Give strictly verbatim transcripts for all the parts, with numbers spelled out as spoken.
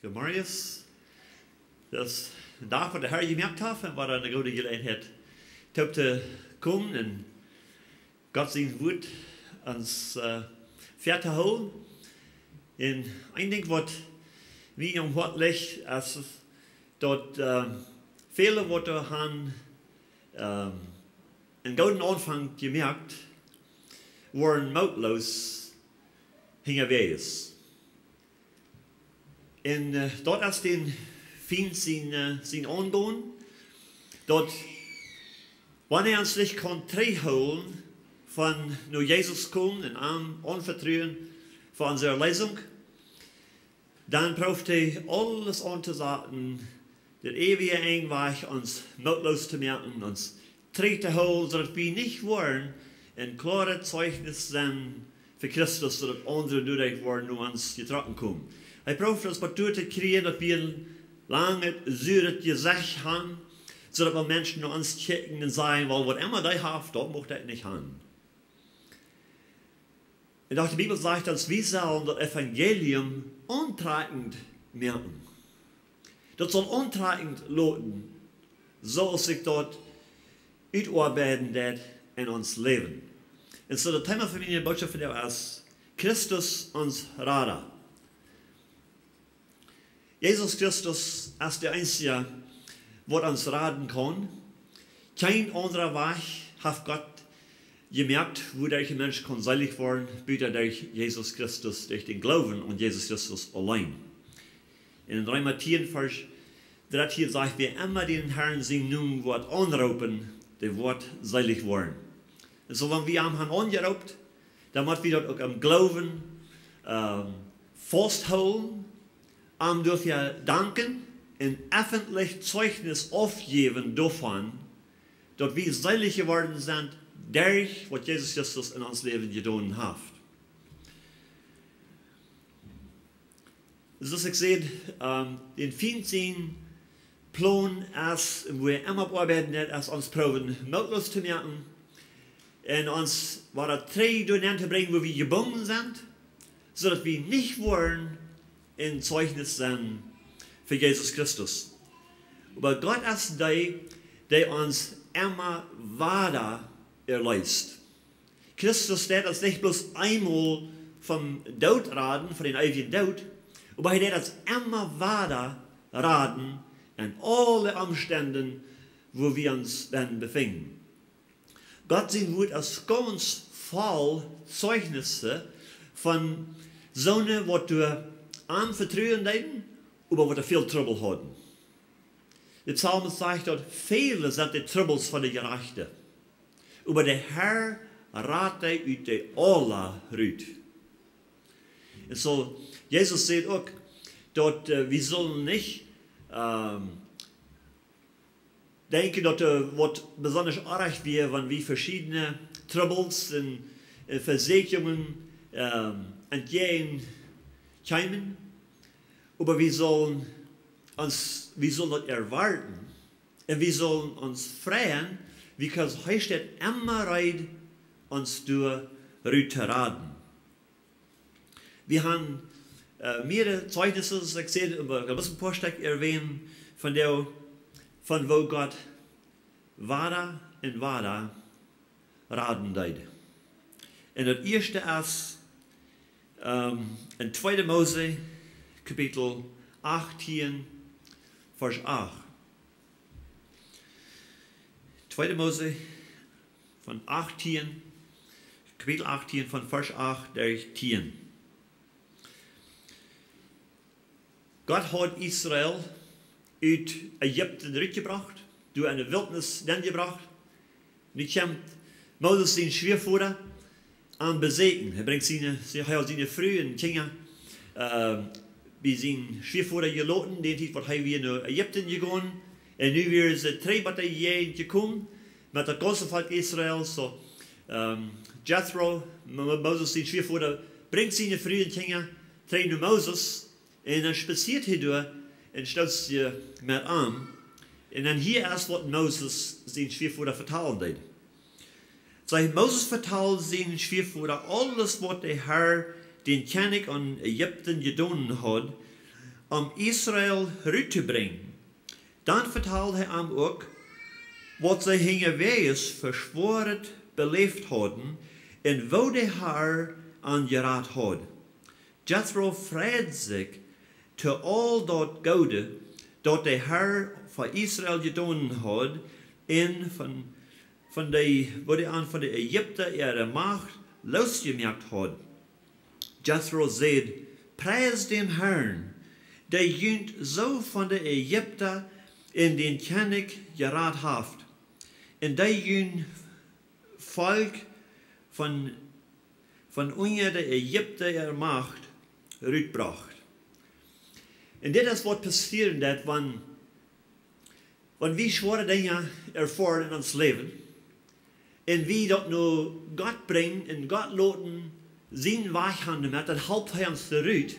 Good morning. Daut es een Dach waut de Herr jemoakt haft un waut eene goode Jeläajenheit toop to komen un Gott sien Wuat ons, äh, väa to hoolen. Un een Dinkj waut mie aum Hoat licht es daut, äh, väle waut doa han, ähm, een gooden Aunfank jemoakt, woaren mootloos hinjawäajes. Un, äh, daut es dän Fient sien, äh, sien Aungonen, daut wan hee ons nich kaun trigjhoolen von no Jesus komen un am aunvetruen fa onse Erleesunk, dan prooft hee aules auntosaten, daut äwje Enj wajch ons mootloos to moaken, ons trigj to hoolen, soo daut wie nich woaren een kloaret Zeichnis sennen fa Christus, soo daut aundre doaderch woaren no ons jetrocken komen. Hee prooft ons bat doa to kjrieen, daut wie een langet, suret Jesecht han, soo daut wan Menschen no ons kjikjen un sajen: "Well, waut emma dee haft, daut mucht ekj nich han." Un doch de Bibel sajcht ons, wie sellen daut Evangelium auntrakjent moaken. Daut saul auntrakjent loten, soo aus sikj daut utoabeiden deit en ons Läwen. Un soo, daut Thema von miene Bootschoft vondoag es Christus, ons Rada. Jesus Christus es de eensja, waut ons raden kaun. Kjeen aundra Wajch haft Gott jemoakt, wuaderch een Mensch kaun seelich woaren, buta derch Jesus Christus, derch dän Gloowen aun Jesus Christus auleen. En Reema tieen, Varsch dartieen sajcht: "Wäa emma dän Herrn sienen Nomen woat aunroopen, dee woat seelich woaren." Un soo, wan wie am han aunjeroopt, dan mott wie daut uk em Gloowen, ähm, fausthoolen, am doafäa danken un effentlich Zeichnis aufjäwen doavon, daut wie seelich jeworden sent derch waut Jesus Christus en ons Läwen jedonen haft. Soo aus ekj säd, ähm, dän Fient sien Plon es, woo hee emma opp oabeiden deit, es ons proowen mootloos to moaken un ons wada trigj doa nenn to brinjen, wua wie jebungen sent, soo daut wie nich woaren een Zeichnis sennen fa Jesus Christus. Oba Gott es dee, dee ons emma wada erleest. Christus deit ons nich bloos eemol vom Doot raden, von dän eewjen Doot, oba hee deit ons emma wada raden en aule Omstenden, wua wie ons dan befinjen. Gott sien Wuat es gaunz voll Zeichnisse von soone, waut doa am vetruen deeden, oba waut doa väl Trubbel hauden. De Psalmist sajcht daut: "Väle sent de Trubbels von de Jerajchte, oba de Herr rat dee ut dee aula rut." Un soo, Jesus sajcht uk daut, äh, wie sellen nich, ähm, denkjen daut doa waut besondasch oajch wia, wan wie veschiedne Trubbels un, un Vesieekjungen, ähm, entjäajen kjeemen. Oba wie sellen ons, wie sellen daut erwoaten un wie sellen ons freien, because hee steit emma reed, ons doa rut to raden. Wie haben, äh, mehrere Zeichnisse, soo aus ekj säd, oba ekj well bloos een poa Stekj erwähnen von dee, von woo Gott wada un wada raden deed. Un daut ieeschte es, ähm, en tweede Mose, Kapitel achtieen, Varsch acht. Tweede Mose von achtieen, Kapitel achtieen, von Varsch acht derch tieen. Gott haud Israel ut Ägipten rutjebrocht, doa en de Wiltnis nenjebrocht. Nu kjemt Moses sien Schwiavoda am besieekjen. Hee brinjt siene, sie-, hee haud siene Fru un Kjinja, äh, bie sien Schwiavoda jeloten, dee Tiet waut hee wia no Ägipten jegonen. Un nu wieren see trigj bie de Jäajent jekomen met daut gaunze Volkj Israel. Soo, ähm, Jethro, Mo-, Moses sien Schwiavoda, brinjt siene Fru un Kjinja trigj no Moses. Un dan spazieet hee doa un stoot sikj met am. Un dan hia es waut Moses sien Schwiavoda vetalen deed. Soo, Moses vetald sienen Schwiavoda aules waut de Herr, dän Kjennich von Ägipten, jedonen haud, om Israel rut to brinjen. Dan vetald hee am uk, waut see hinjawäajes fa Schwoaret beläft hauden un woo de Har an jerat haud. Jethro freid sikj to aul daut Goode, daut de Har fa Israel jedonen haud, un von, von de, woo hee an von de Ägipta äare Macht loosjemoakt haud. Jethro säd: Pries dän Harn, dee junt soo von de Ägipta un dän Kjennich jerat haft, un dee jun Volkj von, von unja de Ägipta äare Macht rutbrocht. Un dit es waut passieren deit, wan, wan wie schwoare Dinja erfoaren en ons Läwen, un wie daut no Gott brinjen un Gott loten sienen Wajch gonen doamet, dan halpt hee ons doarut.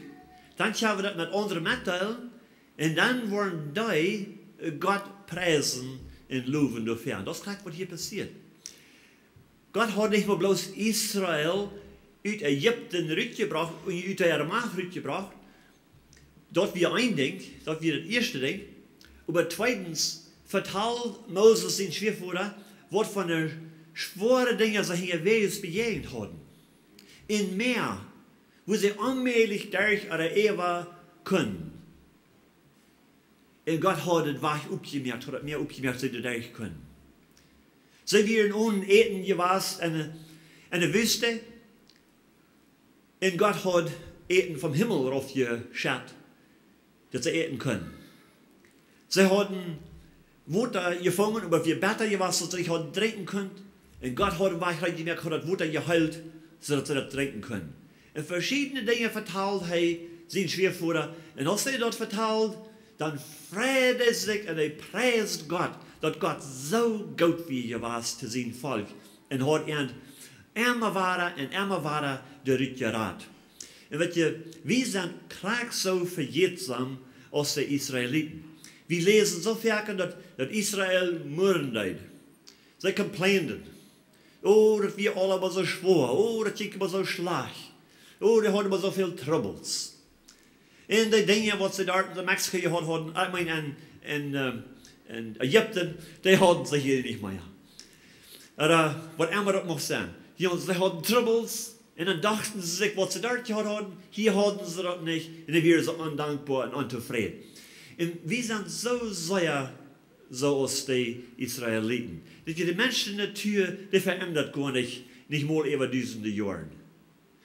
Dan kjenn wie daut met aundre metdeelen, un dan woaren dee Gott priesen un lowen doafäa. Un daut es krakjt waut hia passieet. Gott haud nich mau bloos Israel ut Ägipten rutjebrocht un ut äare Macht rutjebrocht. Daut wia een Dinkj, daut wia daut ieeschte Dinkj. Oba tweedens vetald Moses sien Schwiavoda, waut fa schwoare Dinja see hinjawäajes bejäajent hauden. Un mea, woo see onmäajlich derch äare Äwa kunnen. Un Gott haud daut Wajch opjemoakt, haud daut Mäa opjemoakt, see doa derch kunnen. See wieren one Äten jewast en de, en de Wüste. Un Gott haud Äten vom Himmel raufjeschekjt, daut see äten kunnen. See hauden Wota jefungen, oba wia betta jewast, daut see nich hauden drinkjen kunt. Un Gott haud een Wajch reed jemoakt, haud daut Wota jeheelt, soo daut see daut drinkjen kunnen. Un veschiedne Dinja vetald hee sien Schwiavoda. Un aus hee daut vetald, dan freid hee sikj un hee priesd Gott, daut Gott soo goot wia jewast to sien Volkj. Un haud an emma wada un emma wada doarut jerat. Un weet jie, wie sent krakjt soo vejätsam aus de Israeliten. Wie läsen soo foaken daut, daut Israel murren deed. See complainden. Oh, daut wia aules oba soo schwoa. Oh, daut jinkj oba soo schlajcht. Oh, dee hauden oba soo väl Trubbels. Un de Dinja waut see doa en Mexiko jehaut hauden, ekj meen, en, en, ehm, en Ägipten, dee hauden see hia nich mea. Ooda waut emma daut mucht sennen. Jo, see hauden Trubbels, un dan dochten see sikj, waut see doa jehaut hauden, hia hauden see daut nich, un dan wieren see ondankboa un ontofräd. Un wie sent soo sea soo aus de Israeliten. Daut de Menschen Natua, dee veendat goanich, nich mol äwa dusende Joaren.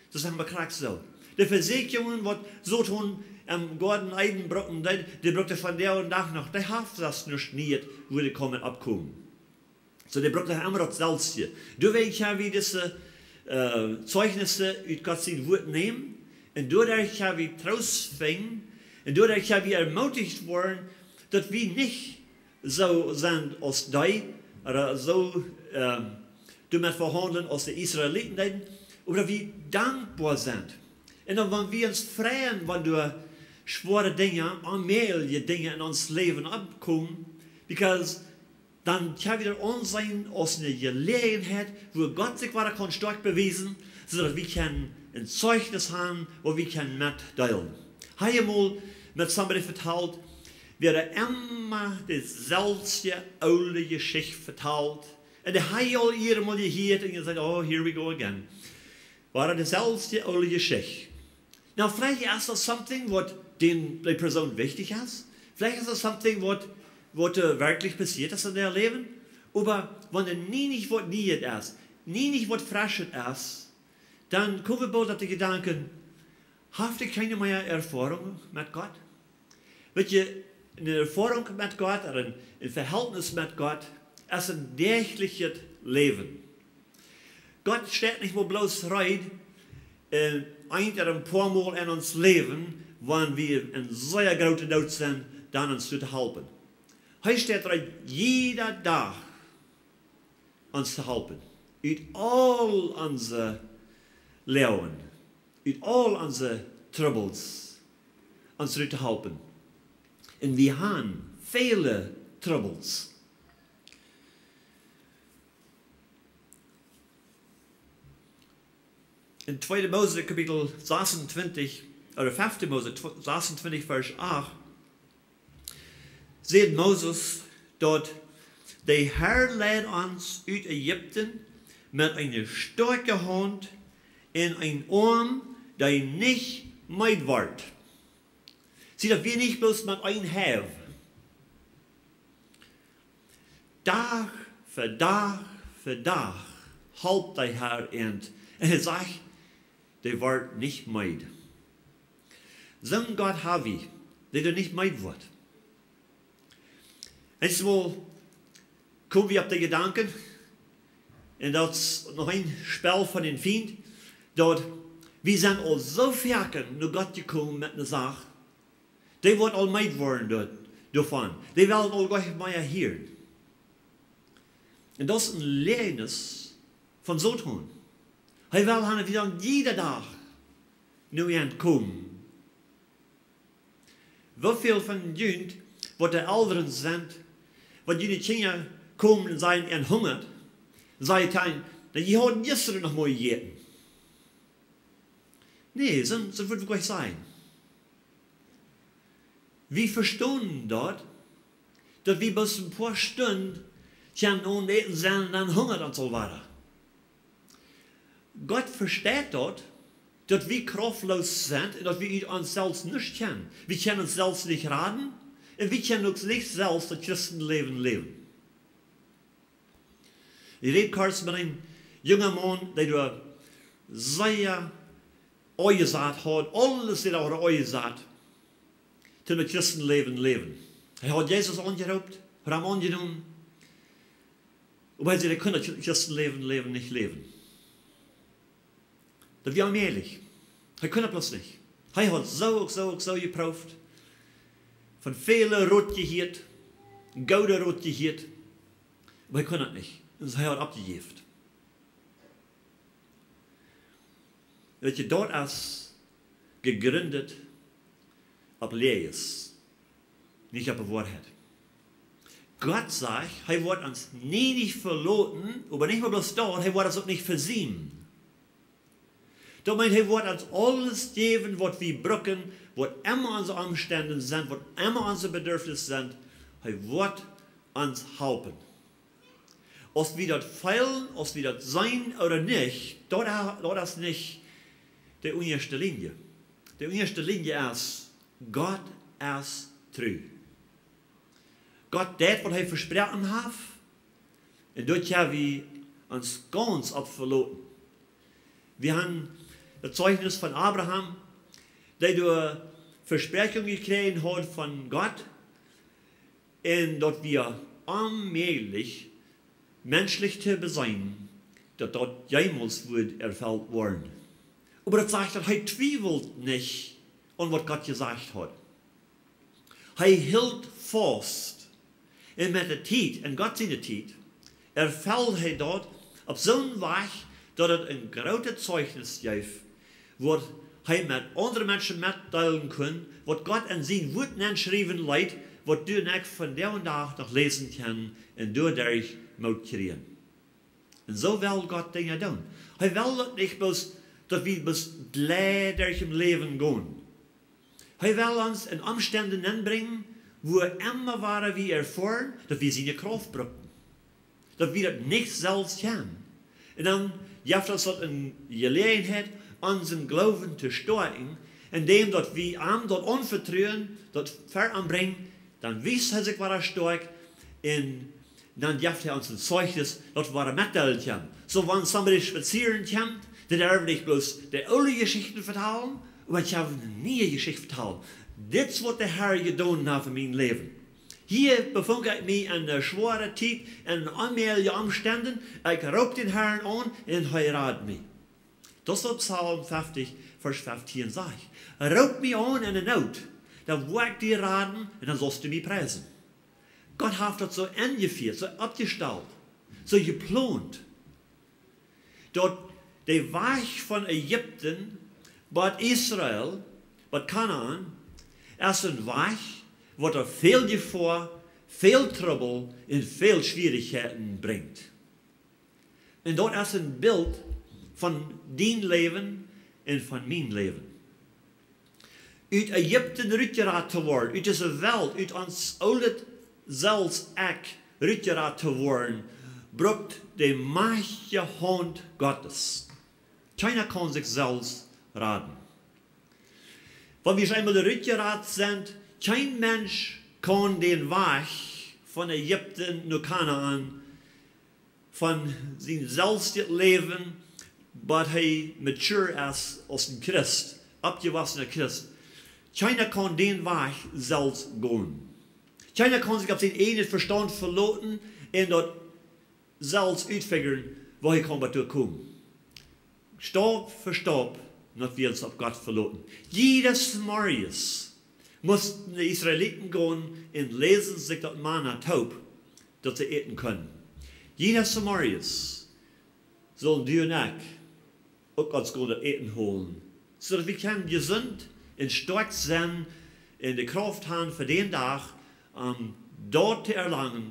Daut es emma krakjt soo. De Vesäakjungen, waut Soton em Goaden Eden brukt, dee, dee brukt vondoag dän Dach noch, dee haft daut nich nieet, woo dee kaun oppkomen. Soo, dee brukt emma daut selwje. Doawäajen kjenn wie dise, äh, Zeichnisse ut Gott sien Wuat nämen. Un doaderch kjenn wie Troost finjen. Un doaderch kjenn wie ermuticht woaren, daut wie nich soo sent aus dee, ooda soo, ähm, doamet vehaundlen aus de Israeliten deeden, oba daut wie dankboa sent. Un dan, wan wie ons freien, wan doa schwoare Dinja, onmäajelje Dinja en ons Läwen oppkomen, because dan kjenn wie daut aunseenen aus eene Jeläajenheit, wua Gott sikj wada kaun stoakj bewiesen, soo daut wie kjennen een Zeichnis haben, waut wie kjennen metdeelen. Hab ekj mol met somebody vetalt, wia doa emma de selwje oole Jeschicht vetalt. Un dee haud ekj aul ea mol jehieet un jesajcht, "Oh, here we go again." Wia de selwje oole Jeschicht. Nu, veleicht es daut something waut dän, dee Persoon wichtich es. Veleicht es daut something waut, waut, äh, werkjlich passieet es en äa Läwen. Oba wan doa nie nich waut Nieet es, nie nich waut Freschet es, dan komen wie boolt opp de Jedanken, haft dee kjeene mea Erfoarunk met Gott? Weet jie, eene Erfoarunk met Gott ooda een, een Vehältnis met Gott es een däachlichet Läwen. Gott steit nich mau bloos reed, äh, een ooda een poa Mol en ons Läwen, wan wie en sea grooten Noot sent, dan ons to halpen. Hee steit reed jieda Dach ons to halpen. Ut aul onse Loagen, ut aul onse Trubbels, ons rut to halpen. Un wie haben väle Trubbels. En tweede Mose Kapitel sasuntwintich, ooda fefte Mose tw-, sasuntwintich, Varsch acht, sajcht Moses, daut de Herr leid ons ut Ägipten met eene stoakje Haunt un een Oarm, dee nich meed wort. See, daut wia nich bloos met een Heew. Dach fa Dach fa Dach holp de Herr an. Un hee sajcht, dee wort nich meed. Soon Gott ha wie, dee doa nich meed woat. Eensmol kome wie opp de Jedanken, un daut es noch een Spell von dän Fient, daut wie sent aul soo foaken no Gott jekomen met ne Sach, dee woat aul meed woaren doa-, doavon. Dee well aul goanich mea hieren. Un daut es een Läajes von Soton. Hee well han, daut wie dan jieda Dach no an komen. Woo väl von junt, waut de Elren sent, wan june Kjinja komen un sajen, an hungat, saj ekj dan: "Na, jie hauden jistren noch mau jejäten." Nä, soon, soon wudd wie nich sajen. Wie vestonen daut, daut wie bloos een poa Stunden kjennen onen Äten sennen un dan hungat ons aul wada. Gott vesteit daut, daut wie kraftloos sent un daut wie ut ons selfst nuscht kjennen. Wie kjennen ons selfst nich raden un wie kjennen uk nich selfst daut Christenläwen läwen. Ekj räd kort met een junga Maun, dee doa sea aunjesat haud, aules wia doa aunjesat, toom daut Christenläwen läwen. Hee haud Jesus aunjeroopt, haud am aunjenomen, oba hee säd, hee kunn daut Christenläwen, Läwen nich läwen. Daut wia onmäajlich. Hee kunn daut bloos nich. Hee haud soo uk soo uk soo jeprooft, von väle Rot jehieet, goode Rot jehieet, oba hee kunn daut nich. Un hee haud oppjejäft. Weetst, daut es jejrint opp Läajes, nich opp de Woarheit. Gott sajcht, hee woat ons nie nich veloten, oba nich mau bloos daut, hee woat ons uk nich vesiemen. Daut meent, hee woat ons aules jäwen, waut wie brucken, waut emma onse Omstend sent, waut emma onse Bedurfnis sent, hee woat ons halpen. Aus wie daut feelen, aus wie daut seenen ooda nich, daut, daut es nich de unjaschte Linje. De unjaschte Linje es, Gott es tru. Gott deit, waut hee vesproaken haft, un doa kjenn wie ons gaunz opp veloten. Wie han daut Zeichnis von Abraham, dee doa Vespräakjunk jekjräajen haud von Gott, un daut wia onmäajlich, menschlich to beseenen, daut daut jemols wudd erfelt woaren. Oba daut sajcht, daut hee twiewelt nich aun, waut Gott jesajcht haud. Hee hilt faust. Un met de Tiet, en Gott siene Tiet, erfeld hee daut opp soon Wajch, daut et een grootet Zeichnis jeef, waut hee met aundre Menschen metdeelen kunn, waut Gott en sien Wuat nenschriewen leet, waut du un ekj vondoag dän Dach noch läsen kjennen un doaderch Moot kjrieen. Un soo well Gott Dinja doonen. Hee well daut nich bloos, daut wie bloos jlikj derch daut Läwen gonen. Hee well ons en Omstend nenbrinjen, wua emma wada wie erfoaren, daut wie siene Krauft brucken. Daut wie daut nich selfst kjennen. Un dan jeft ons daut eene Jeläajenheit, onsen Gloowen to stoakjen, endäm daut wie am daut aunvetruen, daut ver am brinjen, dan wiest hee sikj wada stoakj un dan jeft hee ons een Zeichnis, daut wie wada metdeelen kjennen. Soo, wan somebody spazieren kjemt, dan derw wie nich bloos de oole Jeschichten vetalen, oba ekj well eene niee Jeschicht vetalen. Dit es, waut de Herr jedonen haft en mien Läwen. Hia befunk ekj mie en eene schwoare Tiet, en onmäajelje Omstend. Ekj roop dän Herrn aun un hee rad mie. Daut es, waut Psalm fefftich, Varsch feftieen sajcht. Roop mie aun en de Noot, dan woa ekj die raden un dan saust du mie priesen. Gott haft daut soo enjefieet, soo oppjestalt, soo jeplont, daut de Wajch von Ägipten bat Israel, bat Kanaan, es een Wajch, waut doa väl Jefoa, väl Trubbel un väl Schwierichkjeiten brinjt. Un daut es een Bilt von dien Läwen un von mien Läwen. ut Ägipten rutjerat to woaren, ut dise Welt, ut ons oolet selfst Ekj rutjerat to woaren, brukt de majchtje Haunt Gottes. Kjeena kaun sikj selfst raden. Wan wie eemol rutjerat sent, kjeen Mensch kaun dän Wajch von Ägipten no Kanaan, von sien selfstjet Läwen, bat hee mature es aus een Christ, oppjewossna Christ. Kjeena kaun dän Wajch selfst gonen. Kjeena kaun sikj opp sien eejnet Vestaunt veloten un daut selfst utfiggren, woo hee kaun bat doa komen. Staup fa Staup mott wie ons opp Gott veloten. Jieda Morjes musten de Israeliten gonen un läsen sikj daut Mana toop, daut see äten kunnen. Jieda Morjes sullen du un ekj uk ons gonen daut Äten holen, soo daut wie kjennen jesunt un stoakj sennen un de Krauft han fa dän Dach, om daut to erlangen,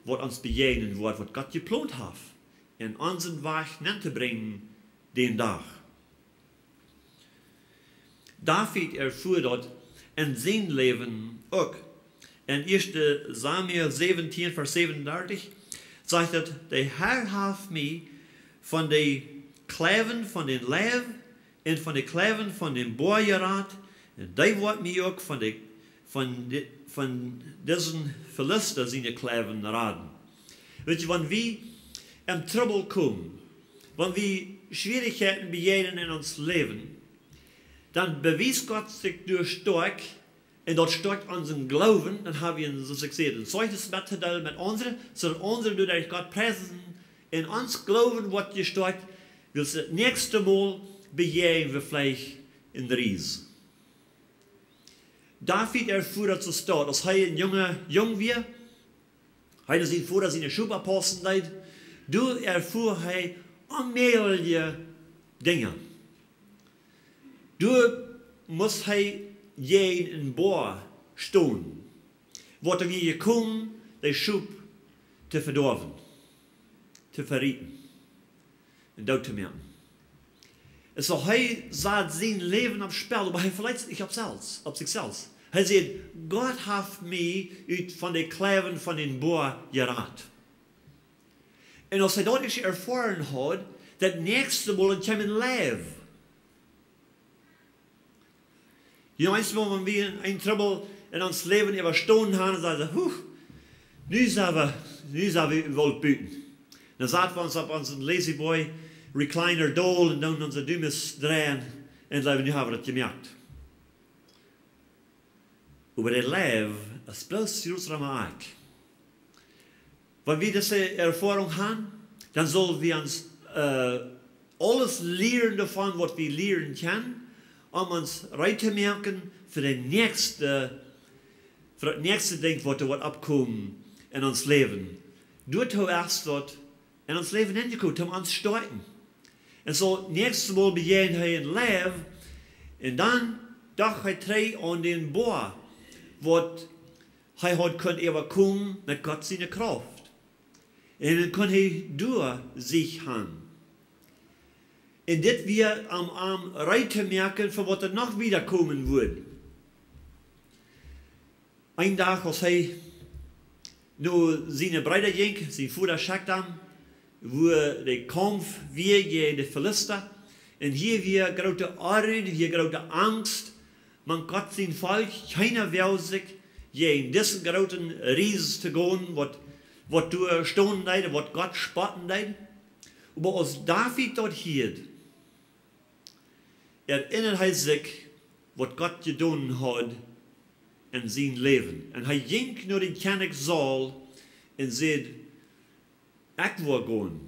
waut ons bejäajnen woat, waut Gott jeplont haft, en onsen Wajch nentobrinjen dän Dach. David erfua daut en sien Läwen uk. En ieeschte Samuel säwentieen, Varsch säwenundartich, sajcht et: De Herr haft mie von de Kjleiwen von dän Leiw un von de Kjleiwen von dän Boa jerat, un dee woat mie uk von de, von de, von disen Filista siene Kjleiwen raden. Weet jie, wan wie en Trubbel komen, wan wie Schwierichkjeiten bejäajnen en ons Läwen, dan bewiest Gott sikj doa stoakj, un daut stoakjt onsen Gloowen, dan ha wie een, soo aus ekj säd, een Zeichnis mettodeelen met aundre, soo daut aundre doaderch Gott priesen, un ons Gloowen woat jestoakjt, wiels daut näakjste Mol bejäajnen wie veleicht een Ries. David erfua daut soo stoakj, aus hee een junga Jung wia, hee no sien Voda siene Schop oppaussen deed, doa erfua hee onmäajelje Dinja. Doa must hee jäajen een Boa stonen, waut doa wia jekomen, de Schop to vedoawen, to verieten un doot to moaken. Un soo hee sad sien Läwen opp Spell, oba hee veleet sikj nich opp selfst, opp sikj selfst. Hee säd: Gott haft mie ut von de Kjleiwen von dän Boa jerat. Un aus hee daut ieescht erfoaren haud, daut näakjste Mol kjeem een Leiw. Jie know, eenjemol wan wie een, een Trubbel en ons Läwen äwastonen han, dan saj wie: Huh, nu sent wie, nu sent wie woll buten. Dan saten wie ons opp onsen Lazy Boy Recliner dol un doonen onse Dumes dreien un jleewen, nu ha wie daut jemoakt. Oba de Leiw es bloos Jerusalem Akj. Wan wie dise Erfoarunk han, dan sell wie ons, äh, aules lieren doavon, waut wie lieren kjennen, om ons reed to moaken fa de näakjste, fa daut näakjste Dinkj, waut doa woat oppkomen en ons Läwen. Doatoo es daut en ons Läwen enjekomen, om ons to stoakjen. Un soo, näakjstet Mol bejäajend hee een Leiw, un dan docht hee trigj aun dän Boa, waut hee haud kunt äwakomen met Gott siene Krauft. Un dan kunn hee doa Sieg han. Un dit wia om am reed to moaken fa waut doa noch wieda komen wudd. Een Dach, aus hee no siene Breeda jinkj, sien Voda schekjt am, wua de Kaumf wia jäajen de Filista. Un hia wia groote Onru, hia groote Angst mank Gott sien Volkj. Kjeena woagd sikj jäajen disen grooten Ries to gonen, waut, waut doa stonen deed, waut Gott spotten deed. Oba aus David daut hieed, erinnad hee sikj, waut Gott jedonen haud en sien Läwen. Un hee jinkj no dän Kjennich Saul un säd: Ekj woa gonen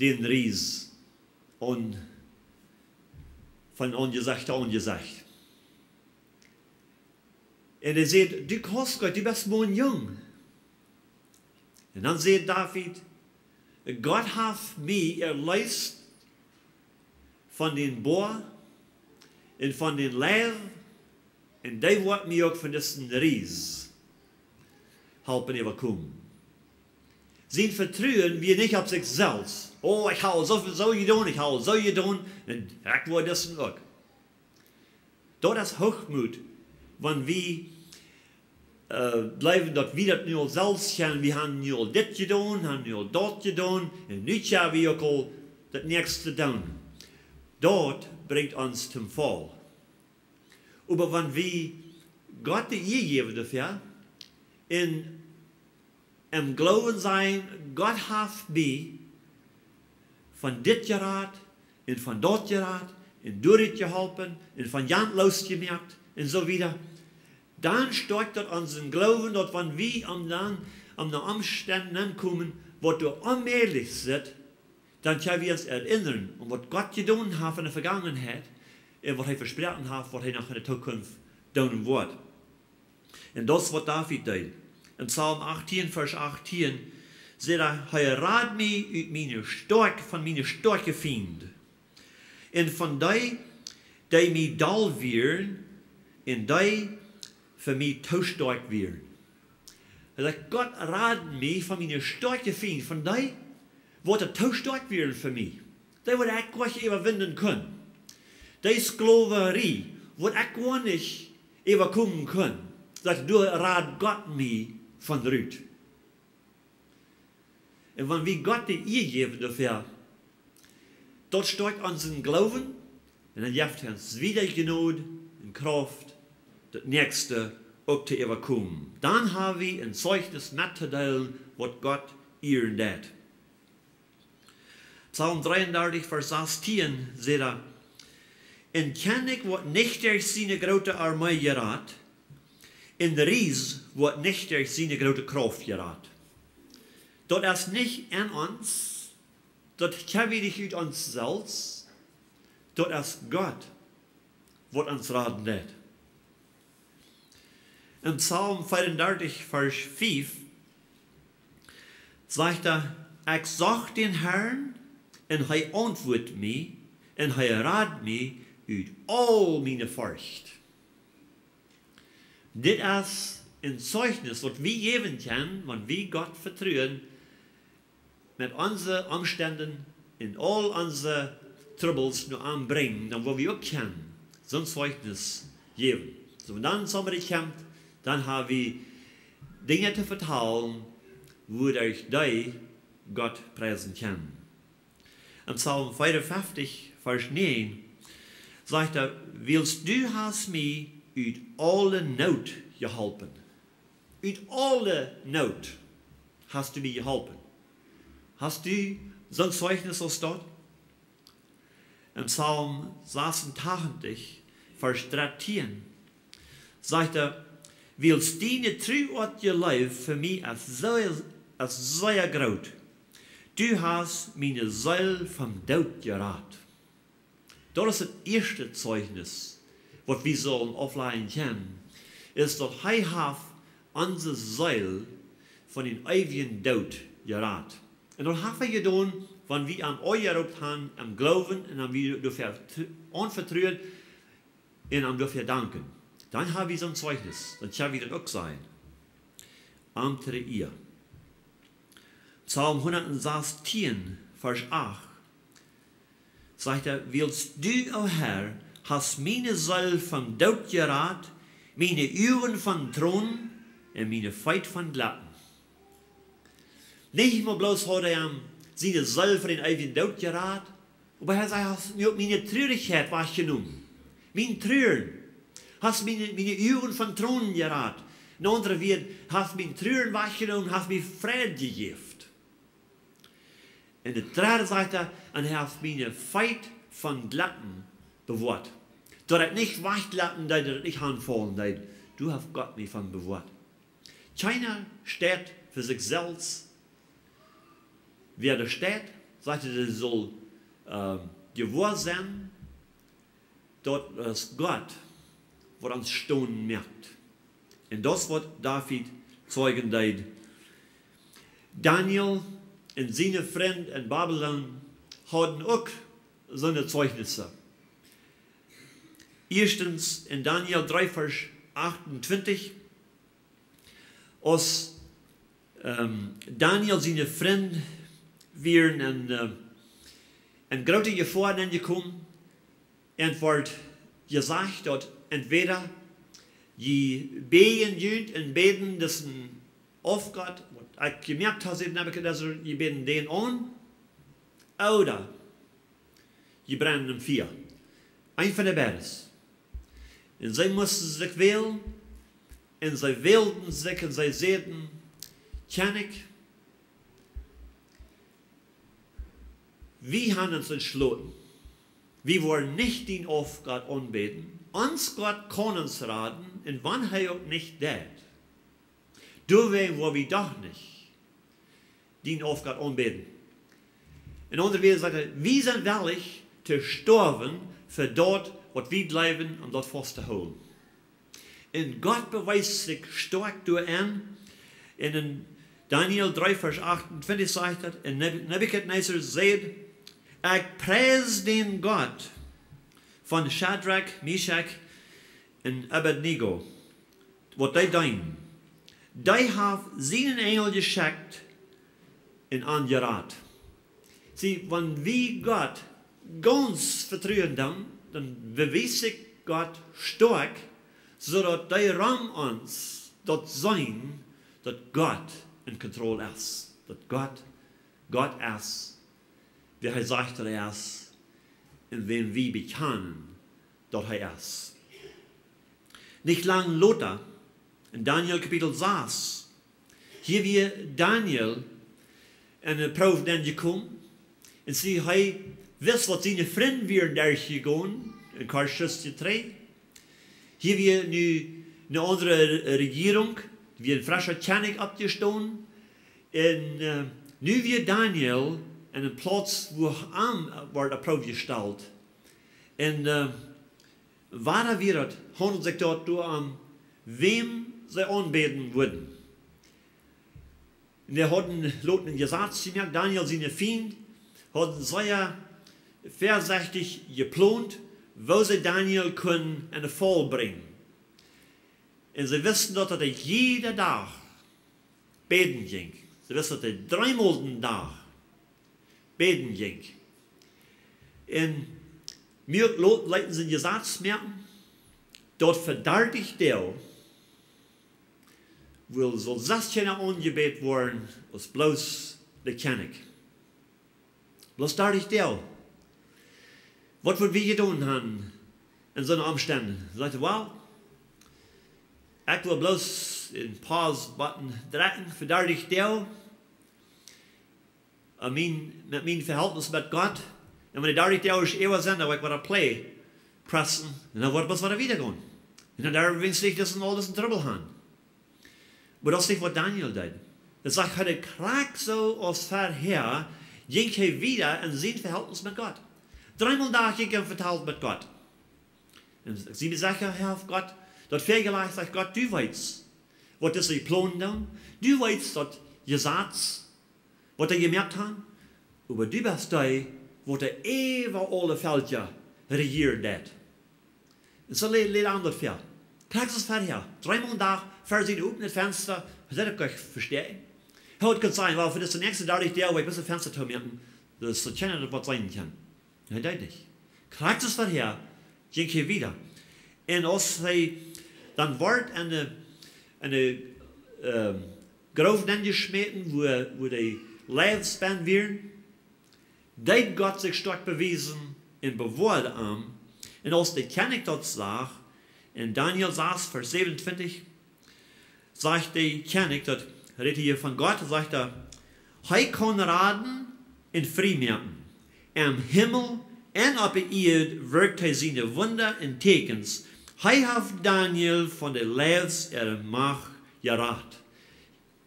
dän Ries aun, von Aunjesecht to Aunjesecht. Un hee säd: Du kaust goot, du best mau een Jung. Un dan säd David: Gott haft mie erleest von dän Boa un von dän Leiw, un dee woat mie uk von disen Ries halpen äwakomen. Sien Vetruen wia nich opp sikj selfst. Oh, ekj hab soo väl soo jedonen, ekj hab soo jedonen, un ekj woa disen uk. Daut es Hoochmoot, wan wie äh, jleewen, daut wie daut nu aul selfst kjennen. Wie haben nu aul dit jedonen, haben nu aul daut jedonen, un nu kjenn wie uk aul daut näakjste doonen. Daut brinjt ons toom Faul. Oba wan wie Gott de Ea jäwen doafäa, un em Gloowen sajen, Gott haft mie von dit jerat, un von daut jerat, un doa rut jeholpen, un von jant loosjemoakt, un soo wieda, dan stoakjt daut onsen Gloowen, daut wan wie aun dan, aun de Omstend aunkomen, waut doa onmäajlich sitt, dan kjenn wie ons erinnren aun waut Gott jedonen haft en de Vegangenheit un waut hee vesproaken haft, waut hee noch en de Tookunft doonen woat. Un daut es waut David deed. En Psalm achtieen, Varsch achtieen, sajcht hee: "Hee rad mie ut miene stoakje, von miene stoakje Fiend. Un von dee, dee mie doll wieren, un dee fa mie too stoakj wieren." Hee sajcht: "Gott rad mie von miene stoakje Fiend, von dee, waut too stoakj wieren fa mie. Dee, waut ekj goanich äwawinden kunn. Dee Sklowarie, waut ekj goanich äwakomen kunn. Doa rad Gott mie von rut." Un wan wie Gott de Ea jäwen doafäa, daut stoakjt onsen Gloowen, un dan jeft hee ons wieda Jnod un Krauft, daut näakjste uk to äwakomen. Dan haben wie een Zeichnis mettodeelen, waut Gott ieren deit. Psalm dreeundartich, Varsch sastieen, sajcht hee: "Een Kjennich woat nich derch siene groote Armee jerat, een Ries woat nich derch siene groote Krauft jerat." Daut es nich en ons, daut kjenn wie nich ut ons selfst, daut es Gott, waut ons raden deit. En Psalm vieeundartich, Varsch fief, sajcht hee: "Ekj socht dän Herrn, un hee auntwuat mie, un hee rad mie ut aul miene Forcht." Dit es een Zeichnis, waut wie jäwen kjennen, wan wie Gott vetruen, met onse Omstend un aul onse Trubbels no am brinjen, dan woa wie uk kjennen soon Zeichnis jäwen. Soo, wan dan somebody kjemt, dan haben wie Dinja to vetalen, wuaderch dee Gott priesen kjennen. En Psalm vieeunfeftich, Varsch näajen, sajcht hee: "Wiels du hast mie ut aule Noot jeholpen." Ut aule Noot hast du mie jeholpen. Hast du soon Zeichnis aus daut? En Psalm sasuntachentich, Varsch dartieen, sajcht hee: "Wiels diene Tru un diene Leew fa mie es sea, es sea groot. Du hast miene Seel vom Doot jerat." Daut es daut ieeschte Zeichnis, waut wie sellen auflajen kjennen, es daut hee haft onse Seel von dän eewjen Doot jerat. Un daut haft hee jedonen, wan wie am aunjeroopt haben, em Gloowen, un am wie doafäa tr-, aunvetruen, un am doafäa danken. Dan haben wie soon Zeichnis, dan kjenn wie daut uk sajen. Am to de Ea. Psalm hundatsastieen, Varsch acht, sajcht hee: "Wiels du, o Herr, hast miene Seel vom Doot jerat, miene Uagen von Tronen un miene Feet von Leppen." Nich mau bloos haud hee am siene Seel von dän eewjen Doot jerat, oba hee säd: "Hast mie uk miene Trurichkjeit wajchjenomen. Mien Truren. Hast miene, miene Uagen von Tronen jerat." En aundre Wieed, hast mien Truren wajchjenomen, hast mie Fräd jejäft. Un daut dredde sajcht hee: "Un hast miene Feet von Leppen bewoat." Daut ekj nich wajchleppen deed, daut ekj nich hanfaulen deed. Doa haft Gott mie von bewoat. Kjeena steit fa sikj selfst. Wäa doa steit, sajcht hee, dee saul, ähm, jewoa sennen, daut es Gott, waut ons stonen moakt. Un daut es waut David zeijen deed. Daniel un siene Frind en Babilon hauden uk soone Zeichnisse. Ieeschtens en Daniel dree, Varsch achtuntwintich, aus, ähm, Daniel siene Frind wieren en, äh, en groote Jefoa aunjekomen, un wort jesajcht, daut Entwäda jie bäden junt un bäden disen Aufgott, waut ekj jemoakt ha, sajcht Nebukadnezar, jie bäden dän aun, ooda jie brennen em Fia. Eent von de beides. Un see musten sikj wälen, un see wälden sikj, un see säden: Kjennich, wie haben ons entschlossen, wie woaren nich dän Aufgott aunbäden. Ons Gott kaun ons raden, un wan hee uk nich deit, doawäajen woa wie doch nich dän Aufgott aunbäden. En aundre Wieed sajcht hee, wie sent wellich to stoawen fa daut, waut wie jleewen, om daut faust to hoolen. Un Gott bewiest sikj stoakj doarenn. En, en Daniel dree Varsch achtuntwintich sajcht daut: Un Neb-, Nebukadnezar säd: Ekj pries dän Gott von Schadrak, Meschak un Abednego, waut dee deenen. Dee haft sienen Enjel jeschekjt un an jerat. See, wan wie Gott gaunz vetruen doonen, dan bewiest sikj Gott stoakj, soo daut dee rom ons daut seenen, daut Gott en Kontroll es. Daut Gott, Gott es, wäa hee sajcht daut hee es, un wäm wie bekjanen daut hee es. Nich lang lota, en Daniel Kapitel sas, hia wia Daniel en eene Proow nenjekomen. Un see, hee wist, waut siene Frind wieren derchjegonen, en Karsches Jetrei. Hia wia nu eene aundre Re-, Rejierunk, wia een frescha Kjennich oppjestonen. Un, äh, nu wia Daniel en eene Plauz, wua am, äh, wort opp Proow jestalt. Un, äh, wada wia daut, haundelt sikj daut doa om, wäm see aunbäden wudden. Un dee hauden lota een Jesaz jemoakt, Daniel siene Fiend hauden sea väasechtich jeplont, woo see Daniel kunnen en de Faul brinjen. Un see wisten daut, daut hee jieda Dach bäden jinkj. See wisten, daut hee dreemol dän Dach bäden jinkj. Un mie lot-, leeten see een Jesaz moaken, daut fa dartich Doag wull, sull sest kjeena aunjebät woaren aus bloos de Kjennich. Bloos dartich Doag. Waut wudd wie jedonen haben en soone Omstend? Sajcht hee: Well, ekj well bloos een poa Button drekjen fa dartich Doag. Aun mien, met mien Vehältnis met Gott. Un wan de dartich Doag äwa sent, dan woa ekj wada play pressen. Un dan woat daut wada wieda gonen. Un dan derf ekj nich disen, aul disen Trubbel haben. Oba daut es nich, waut Daniel deed. Daut sajcht hee, krakjt soo aus verhäa, jinkj hee wieda en sien Vehältnis met Gott. Dreemol dän Dach jinkj hee en Vehältnis met Gott. Un ekj sie mie secha, hee haft Gott daut väajelajcht, sajcht: Gott, du weetst, waut dise Pläne doonen. Du weetst daut Jesaz, waut dee jemoakt haben. Oba du best dee, waut äwa aule Velkja rejieren deit. Un soo lä-, läd am daut väa. Krakjt soo aus verhäa. Dreemol dän Dach ver sien opnet Fensta, hee deed daut nich vestäakjen. Hee haud kunt sajen: Well, fa dise näakjste dartich Doag woa ekj bloos daut Fensta toomoaken, daut kjeena daut waut seenen kaun. Hee deed nich. Krakjt soo aus verhäa, jinkj hee wieda. Un aus hee dan wort en de, en de, ähm, Groow nenjeschmäten, wua, wua de Leifsbenn wieren, deed Gott sikj stoakj bewiesen un bewoad am. Un aus de Kjennich daut sach, en Daniel sas Varsch säwenuntwintich, sajcht de Kjennich, daut rät hia von Gott, sajcht hee: Hee kaun raden un frie moaken. Em Himmel un opp de Ieed wirkjt hee siene Wunda un Tieekjens. Hee haft Daniel von de Leifs äare Macht jerat.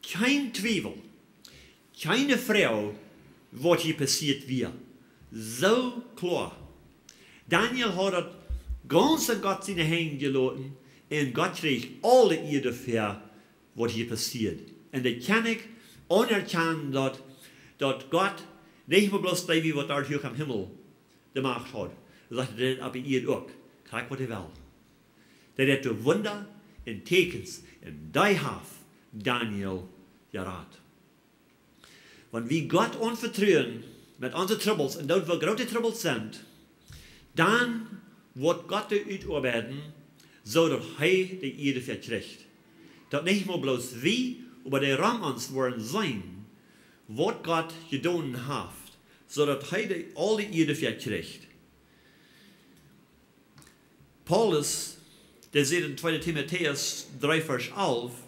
Kjeen Twiewel, kjeene Froag, waut hia passieet wia. Soo kloa. Daniel haud daut gaunz en Gott siene Henj jeloten un Gott kjrieech aule Ea doafäa, waut hia passieed. Un de Kjennich aunerkjand daut, daut Gott nich mea bloos dee wia, waut doa huach em Himmel de Macht haud. Hee sajcht, dee opp de Ieed uk. Krakjt waut hee well. Dee deit de Wunda un Tieekjens, un dee haft Daniel jerat. Wan wie Gott aunvetruen met onse Trubbels, un daut woa groote Trubbels sent, dan woat Gott dee utoabeiden, soo daut hee de Iea doafäa kjricht. Daut nich mau bloos wie, oba dee rom ons woaren seenen, waut Gott jedonen haft, soo daut hee de, aul de Iea doafäa kjricht. Paulus, dee sajcht en tweede Timotäus dree Varsch alf: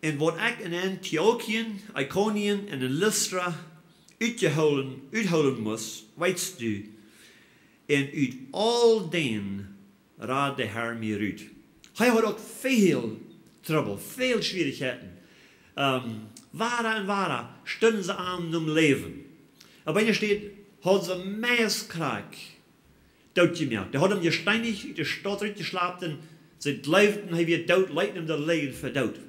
"Un waut ekj en Antiochien, Ikonien un en Listra utjehoolen, uthoolen must, weetst du, un ut aul dän rad de Herr mie rut." Hee haud uk väl Trubbel, väl Schwierichkjeiten. Ähm, wada un wada stunden see am nom Läwen. Opp eene Städ hauden see am meist krakjt dootjemoakt. Dee hauden am jesteenicht, ut de Staut rutjeschlapt un see jleewden, hee wia doot, leeten am doa lijen fa doot.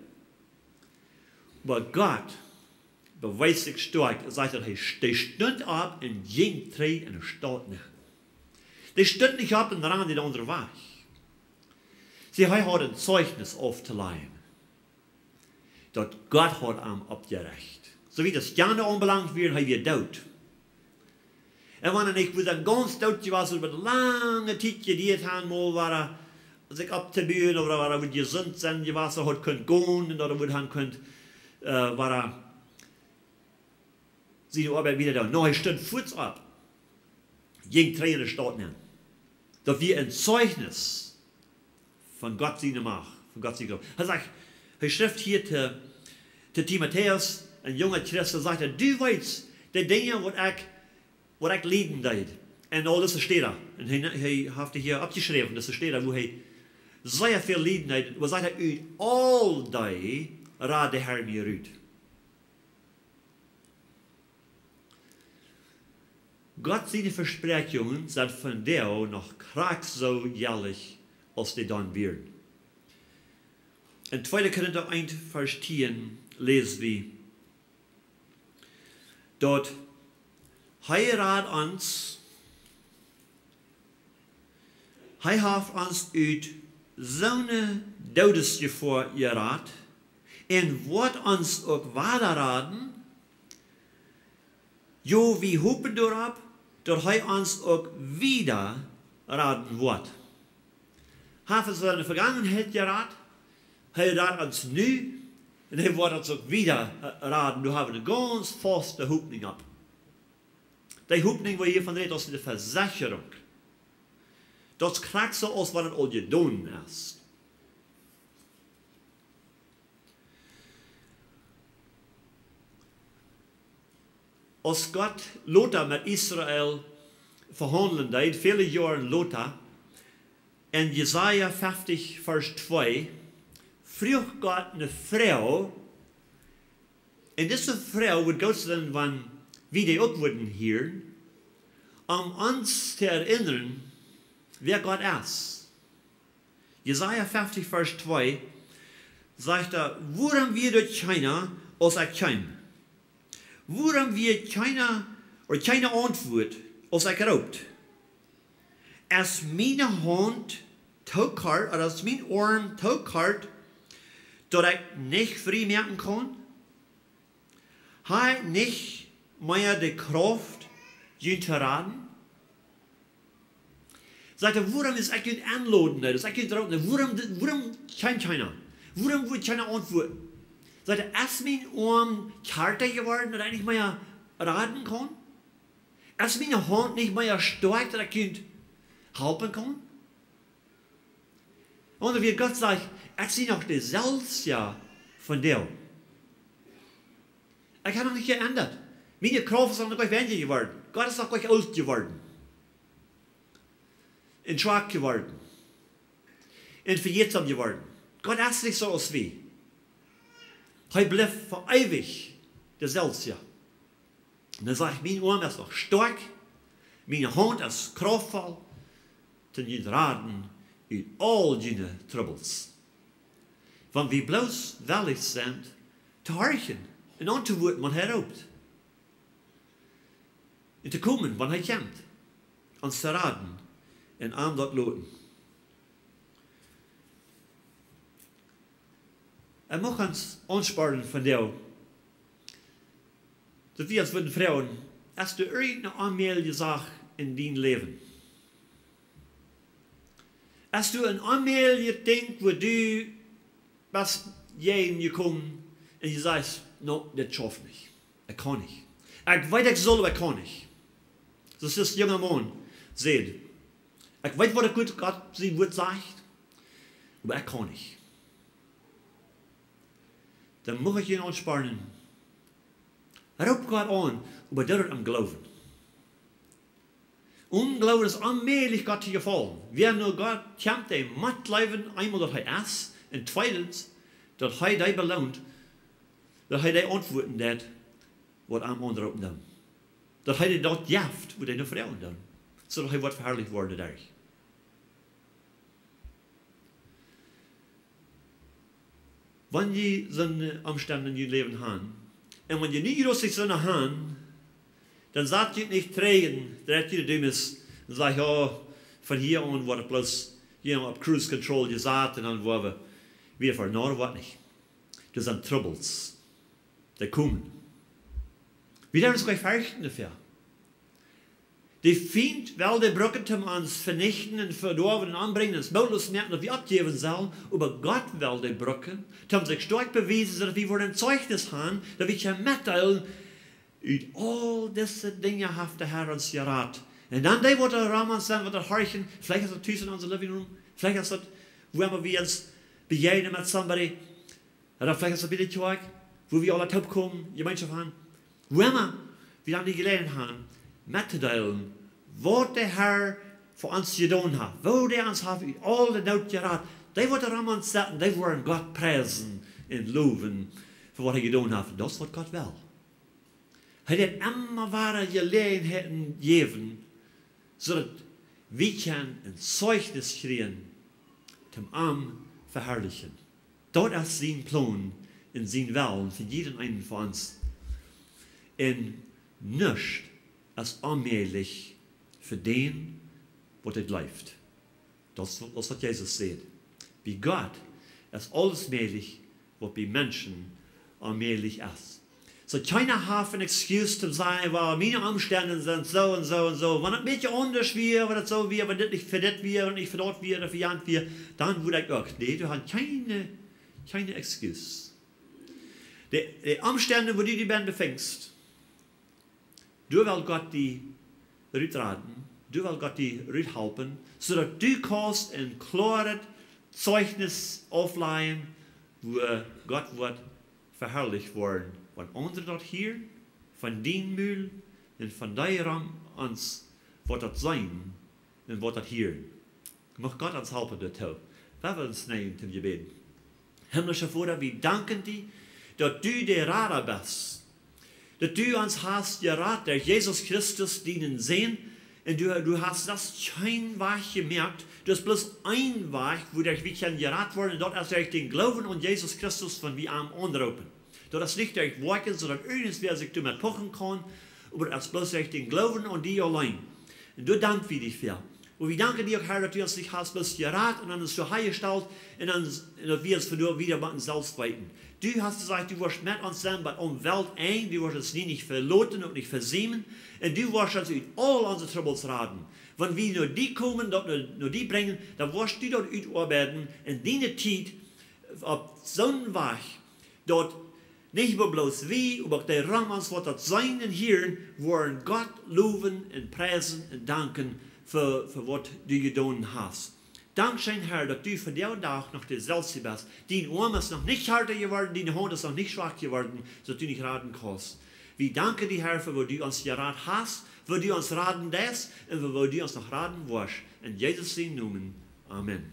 Oba Gott bewees sikj stoakj, sajcht daut, hee st-, dee stunt opp un jinkj trigj en de Staut nenn. Dee stunt nich opp un rand dän aundren Wajch. See, hee haud een Zeichnis auftoläjen, daut Gott haud am oppjerecht. Soo wiet daut jane aunbelangt wia, hee wia doot. Un wan hee nich wudd dan gaunz doot jewast, wudd eene lange Tiet jedieet han, mol wada sikj opptobuen, ooda wada wudd jesunt sennen jewast, haud kunt gonen, un dan wudd hee kunt, äh, wada siene Oabeit wieda doonen. Nä, hee stunt fuaz opp, jinkj trigj en de Staut nenn. Daut wia een Zeichnis von Gott siene Macht, von Gott siene Krauft. Hee sajcht, hee schrift hia to, to Timotäus, een junga Christ, sajcht hee: "Du weetst, de Dinja waut ekj, waut ekj lieden deed." Un aul dise Städen. Un hee, hee haft hia oppjeschräwen, dise Städen, wua hee sea väl lieden deed. Oba sajcht hee: "Ut aul dee rad de Herr mie rut." Gott siene Vespräakjungen sent vondoag noch krakjt soo jelich aus dee dan wieren. En tweede Korinta eent Varsch tieen läs wie, daut hee rad ons, hee haft ons ut soone Doodesjefoa jerat un woat ons uk wada raden. Jo, wie hopen doaropp, daut hee ons uk wieda raden woat. Hee haft ons en de Vegangenheit jerat, hee rat ons nu, un hee woat ons uk wieda, äh, raden. Doa hab wie eene gaunz faste Hopninj opp. Dee Hopninj, wua hee von rät, aus eene Vesechrunk. Daut es krakjt soo aus wan et aul jedonen es. Aus Gott lota met Israel vehaundlen deed, väle Joaren lota, en Jesaja feftig, Varsch twee, fruach Gott eene Froag, un dise Froag wudd goot sennen, wan wie dee uk wudden hieren, om ons to erinnern, wäa Gott es. Jesaja feftig, Varsch twee, sajcht hee: "Wuarom wia doa kjeena, aus ekj kjeem? Wuarom wia kjeena, ooda kjeene Auntwuat, aus ekj roopt? Es miene Haunt too kort, ooda es mien Oarm too kort, daut ekj nich frie moaken kaun? Ha ekj nich mea de Krauft, junt to raden?" Sajcht hee: "Wuarom es ekj junt enloden, daut ekj junt roopen, wuarom, wuarom kjeem kjeena? Wuarom woat kjeena auntwuaden?" Sajcht hee: "Es mien Oarm kjarta jeworden, daut ekj nich mea raden kaun? Es miene Haunt nich mea stoakj, daut ekj junt halpen kaun?" Un woo Gott sajcht: "Ekj sie noch deeselwja vondoag. Ekj hab noch nich jeendat. Miene Krauft es noch nich weinja jeworden. Gott es noch nich oolt jeworden. Un schwak jeworden. Un vejätsam jeworden. Gott es nich soo aus wie. Hee blift fa eewich deeselwja." Un hee sajcht: "Mien Oarm es noch stoakj, miene Haunt es krauftvoll, toom junt raden ut aul june Trubbels." Wan wie bloos wellich sent to horchen un auntwuaden, wan hee roopt, un to komen, wan hee kjemt, ons to raden, un am daut loten. Ekj mucht ons aunspornen vondoag, daut wie ons wudden froagen: Hast du irjent eene onmäajliche Sach en dien Läwen? Hast du een onmäajlichet Dinkj, wua du best jäajen jekomen un du sajchst: "No, dit schauft nich. Ekj kaun nich. Ekj weet, ekj sull, oba ekj kaun nich." Soo aus dis junga Maun säd: "Ekj weet, waut ekj Gott, Gott sien Wuat sajcht, oba ekj kaun nich." Dan mucht ekj junt aunspornen: Roop Gott aun, oba doo daut em Gloowen. Onen Gloowen es onmäajlich, Gott to jefaulen. Wäa no Gott kjemt, dee mott jleewen, eemol daut hee es, un tweedens, daut hee dee beloont, daut hee dee auntwuaten deit, waut am aunroopen doonen. Daut hee dee daut jeft, waut dee no froagen doonen, soo daut hee woat veharlicht woaren doaderch. Wan jie soone Omstend en jun Läwen han, un wan jie nu jrods nich soone han, dan sat jie nich trigj un dreit jie de Dumes un sajcht: "Jo, von hia aun woat et bloos, you know, opp cruise control jesat un dan woa wie wieda foaren." Nä, daut woat nich. Doa sent Trubbels, dee komen. Wie doonen ons goanich ferchten doafäa. De Fient well dee brucken, om ons to venichten un vedoawen un ombrinjen, ons mootloos moaken, daut wie oppjäwen sellen, oba Gott well dee brucken, om sikj stoakj bewiesen, soo daut wie woaren een Zeichnis han, daut wie kjennen metdeelen: "Ut aul dise Dinja haft de Herr ons jerat." Un dan dee, waut doa rom ons sent, waut doa horchen, veleicht es daut tus en onse living room, veleicht es daut, wua emma wie ons bejäajnen met somebody, ooda veleicht es daut bie de Kjoakj, wua wie aula toopkomen, Jemeenschoft han. Wua emma wie dan de Jeläajenheit han, mettodeelen, waut de Herr fa ons jedonen haft, woo dee ons haft ut aul de Noot jerat. Dee, waut doa rom ons setten, dee woaren Gott priesen un lowen fa waut hee jedonen haft. Un daut es, waut Gott well. Hee deit emma wada Jeläajenheiten jäwen, soo daut wie kjennen een Zeichnis kjrieen, om am veharlichen. Daut es sien Plon un sien Wellen fa jieda eenen von ons. Un nuscht es onmäajlich fa dän, waut et jleeft. Daut es, daut es, waut Jesus säd. Bie Gott es aules mäajlich, waut bie Menschen onmäajlich es. Soo, kjeena haft een excuse to sajen: "Well, miene Omstend sent soo un soo un soo. Wan et een bät aundasch wia, wan et soo wia, wan dit nich fa dit wia, wan nich fa daut wia, ooda fa jant wia, dan wudd ekj uk." Nä, du hast kjeene, kjeene excuse. De, de Omstend, wua du die befinjst, doa well Gott die rutraden, doa well Gott die ruthalpen, soo daut du kaust een kloaret Zeichnis auflajen, wua Gott woat veharlicht woaren, wan aundre daut hieren, von dien Mul un von dee rom ons, waut daut seenen un waut daut hieren. Mucht Gott ons halpen doatoo. Lot ons nämen toom Jebäd. Himmlischa Voda, wie danken die, daut du de Rada best. Daut du ons hast jerat derch Jesus Christus, dienen Sän. Un du, du hast daut kjeen Wajch jemoakt. Du hast bloos een Wajch, wuaderch wie kjennen jerat woaren. Un daut es derch dän Gloowen aun Jesus Christus, wan wie am aunroopen. Daut es nich derch Woakjen, soo daut irjentwäa sikj doamet puchen kaun, oba daut es bloos derch dän Gloowen aun die auleen. Un doa dank wie die fa. Un wie danken die uk, Herr, daut du ons nich hast bloos jerat un aun ons doa hanjestalt un, un daut wie ons von doa wieda motten selfst weeten. Du hast jesajcht, du woascht met ons sennen bat aum Weltenj, du woascht ons nie nich veloten un nich vesiemen. Un du woascht ons ut aul onse Trubbels raden. Wan wie no die komen, daut no, no die brinjen, dan woascht du daut utoabeiden en diene Tiet, opp soon Wajch, daut nich mau bloos wie, oba uk dee rom ons, waut daut seenen un hieren, woaren Gott lowen un priesen un danken fa, fa waut du jedonen hast. Dankscheen, Herr, daut du vondoag noch deselwja best. Dien Oarm es noch nich harta jeworden, diene Haunt es noch nich schwak jeworden, soo daut du nich raden kaust. Wie danken die, Herr, fa woo du ons jerat hast, woo du ons raden deist un fa woo du ons noch raden woascht. En Jesus sienen Nomen. Amen.